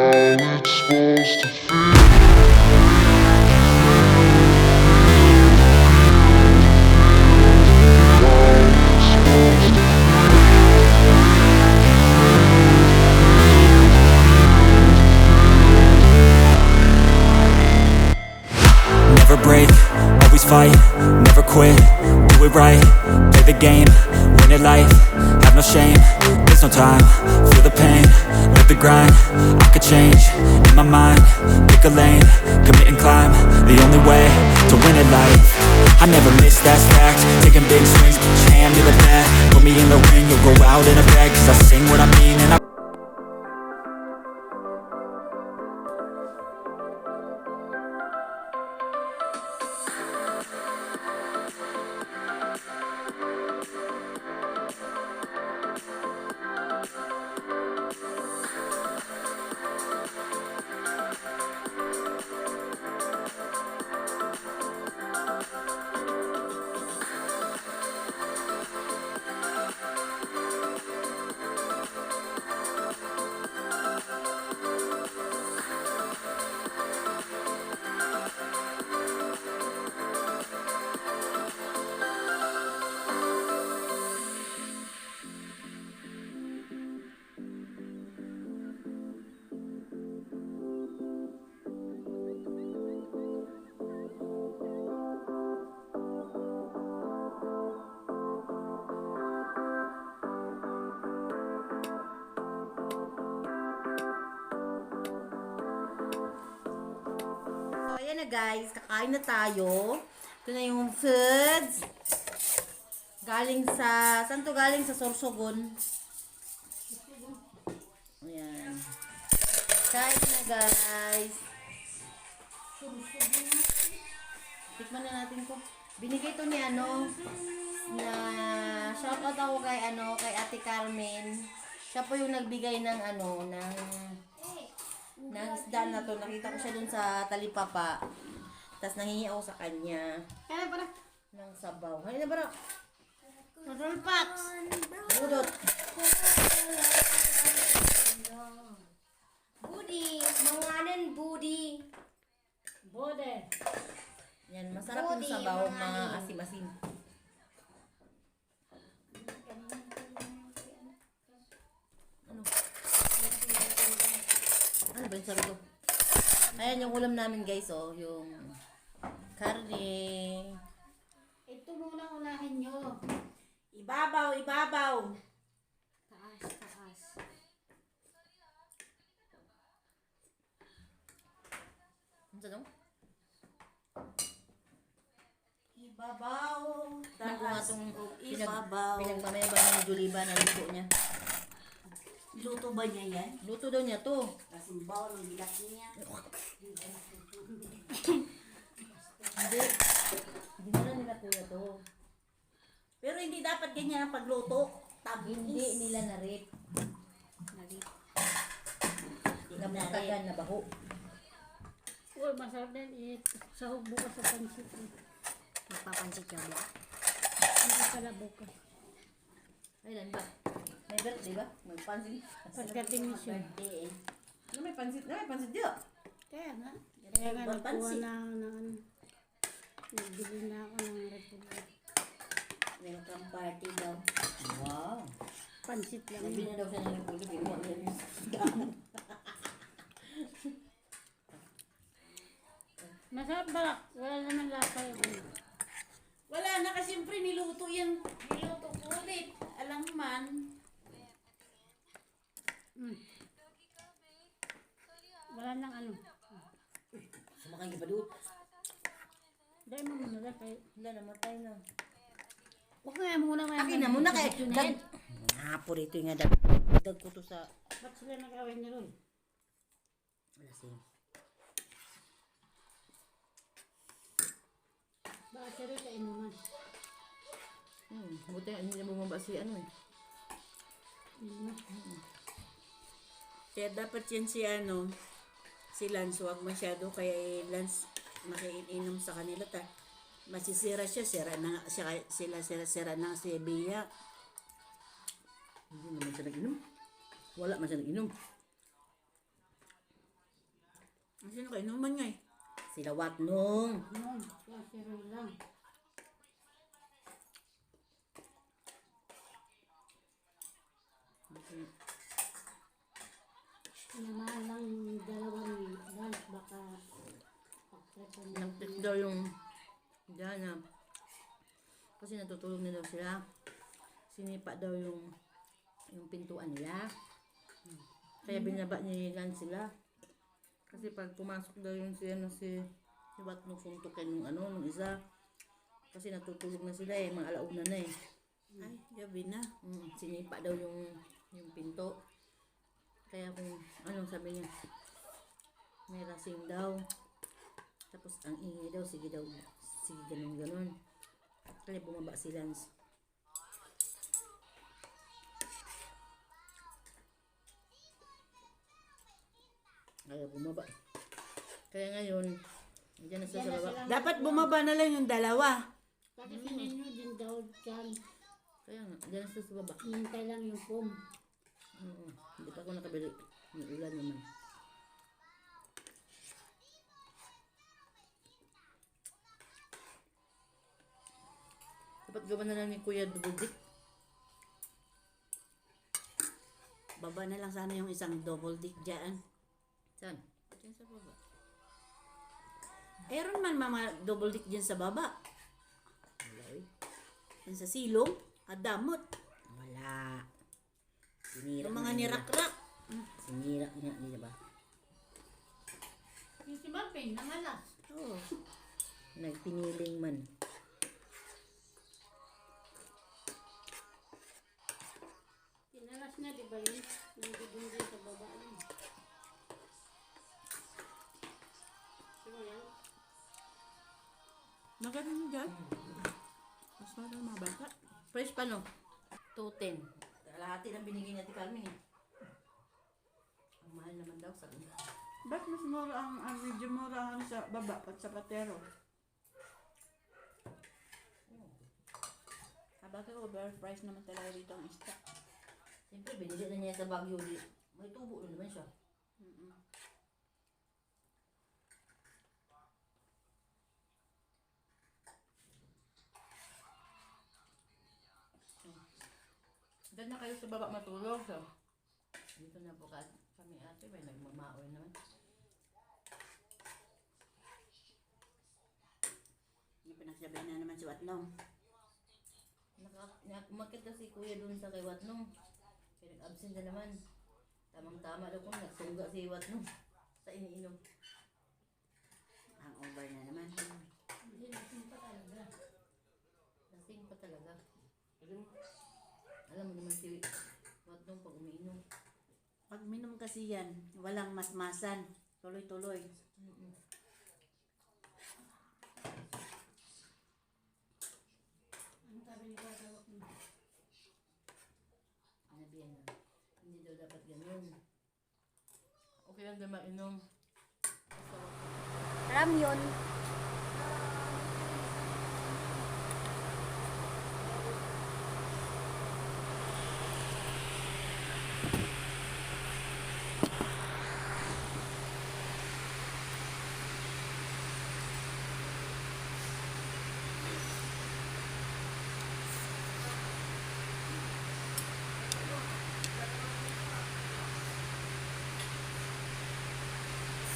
it's supposed to feel. Never break, always fight, never quit, do it right, play the game, win it life, have no shame, there's no time, feel the pain, live the grind, I could change, in my mind, pick a lane, commit and climb, the only way to win it life, I never miss, that's fact, taking big swings, put your hand to the bat, put me in the ring, you'll go out in a bag, cause I sing what I mean and I So, ayan na guys, kakain na tayo. Ito na yung foods. Galing sa, saan to galing? Sa Sorsogon. Ayan. Kain na guys. Tikman na natin to. Binigay to ni na shoutout ako kay kay Ate Carmen. Siya po yung nagbigay ng ng isda na to. Nakita ko siya dun sa Talipapa. Tapos nangingi ako sa kanya. Kaya para Ng sabaw. Hay na bara. roll packs. Budot. Budi, manganan budi. Bode. Yan, masarap yung Budi, sabaw, mga mga ano. asim-asim. Ano? Ano ba yung sabi ko? Ayan yung ulam namin guys, oh. Yung karne. Ito muna unahin nyo. Ibabaw, ibabaw. Taas, taas. Ano sa dong? Ibabaw. Ano ko nga itong Ibabaw. pinagmamayabang ng Juliba na luto niya. Luto ba niya yan? Luto daw niya to. Kasimbaw ng bilat niya. Hindi. Hindi na nila kuya to. Pero hindi dapat ganyan ang pagluto. Tamis. Hindi nila na-rip. Nabutagan na baho. Uy, masarap din sahog bukas sa pansit. Magpapansit ka ba? Hindi pala bukas. Ayun ba? May birthday ba? May pansit. Pagdating ni siya. Hindi eh. Ano may pansit? May pansit diyo. Kaya nga. Kaya nga nakuha Pansit. na ano. Nagbili na ako ng Republic. Welcome party daw. Wow. Pansit lang. Sabi na daw siya ng Republic. Inuwa niya yung Masarap ba? Wala naman lasa yung ano. Wala na kasi siyempre niluto yan. Niluto ko ulit. Alam man. Wala nang ano. Sumakang iba doon. Dahil mo muna lang kayo. Wala, namatay na. Huwag nga muna kaya. Akin na muna kaya. Yun Dag. yan. Napo rito yung dag. Dag ko to sa... Ba't sila nag-away niya ron? Wala siya. Baka siya rin sa inuman. Buti hindi na bumaba si ano eh. Kaya dapat yan si Lance, huwag masyado kaya Lance makiinom sa kanila masisira siya, sira na sira na si Bea. Hindi naman siya nag-inom. Wala man siya nag-inom. Ang sino kayo? Inuman nga eh. Sila Watnong. Noon, kaya si Roy lang. Sinamahan lang yung dalawang dance, baka pagkakita niya. Nagtik daw yung Diana. Kasi natutulog na daw sila. Sinipa daw yung pintuan nila. Kaya binaba ni Lance sila. Kasi pag pumasok daw yung si Watnong suntukin nung isa. Kasi natutulog na sila eh, mga alauna na eh. Ay, gabi na. Sinipa daw yung pinto. Kaya kung sabi niya, may lasing daw. Tapos ang ingay daw, sige ganun. Kaya bumaba si Lance. Kaya bumaba. Kaya ngayon, diyan na sila sa baba. Dapat bumaba na lang yung dalawa. Kasi si Ninyo din daw dyan. Kaya nga, diyan na sila sa baba. Hintay lang yung pom. Hindi pa ako nakabili. May ulan naman. Dapat gawa na lang ni Kuya Dubudik. Baba na lang sana yung isang double dick dyan. Saan? Diyan sa baba. Meron man mga double dick dyan sa baba. Wala eh. Yan sa silong. Adamot. Wala. Sinira Yung na mga nila. nirak-rak. Sinira nga nila ba? Yung si Marvin, nangalas. Oo. Nagpiniling man. Pinalas na, di ba yun? Nandun din sa baba yun. Sino yan? Maganda mo dyan. Mas mahal ang mga bata. Fresh pa no? 210. Kalahati lang binigay ni Ate Carmen eh. Ang mahal naman daw sa kanya. Ba't mas mura ang medyo mura ang sa baba at sa patero? Bakit overpriced naman talaga dito ang stock? Siyempre, binili na niya sa Baguio. May tubo na naman siya. Diyan na kayo sa baba matulog. So. Dito na po kami ate. May nagmamaoy naman. Hindi pinagsabihan na naman si Watnong. Umakit na si Kuya dun sa kay Watnong. Kaya nag-absent na naman. Tamang-tama daw kung nagsungga si Watnong sa iniinom. Ang over na naman. Hindi, lasing pa talaga. Lasing pa talaga. Alam mo naman si Watnong pag umiinom. Pag minom kasi yan, walang masmasan. Tuloy-tuloy. Ang sabi ni Kuya Tawak mo. Nabiyan na. Hindi daw dapat ganun. Okay lang din mainom. Ramyun.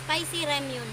Spicy ramyun.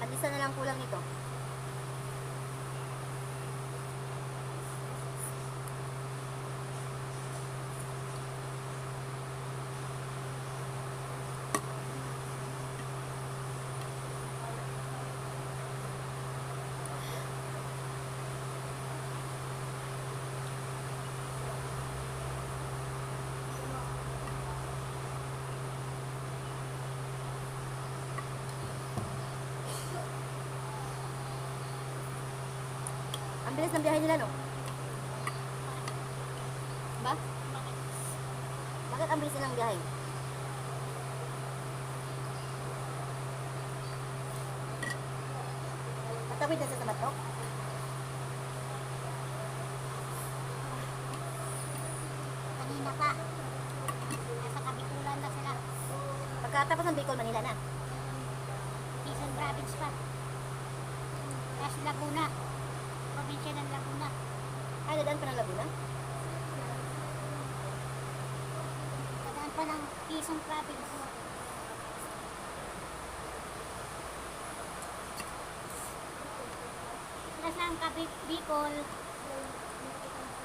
At isa na lang kulang nito. Ang bilis ng biyahe nila, no? Ba? Bakit ang bilis nilang biyahe? Matawid na sa Matok? Kanina pa. Nasa Kabikulan na sila. Pagkatapos ng Bicol, Manila na. Quezon Province pa. Tapos Laguna. Probinsya ng Laguna. Ay, dadaan pa ng Laguna? Kadaan pa ng Quezon Province. Tapos ang Bicol,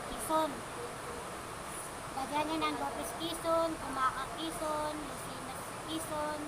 Quezon. Dadaan yan ng Lopez Quezon, Pumaca Quezon, Lucinas Quezon,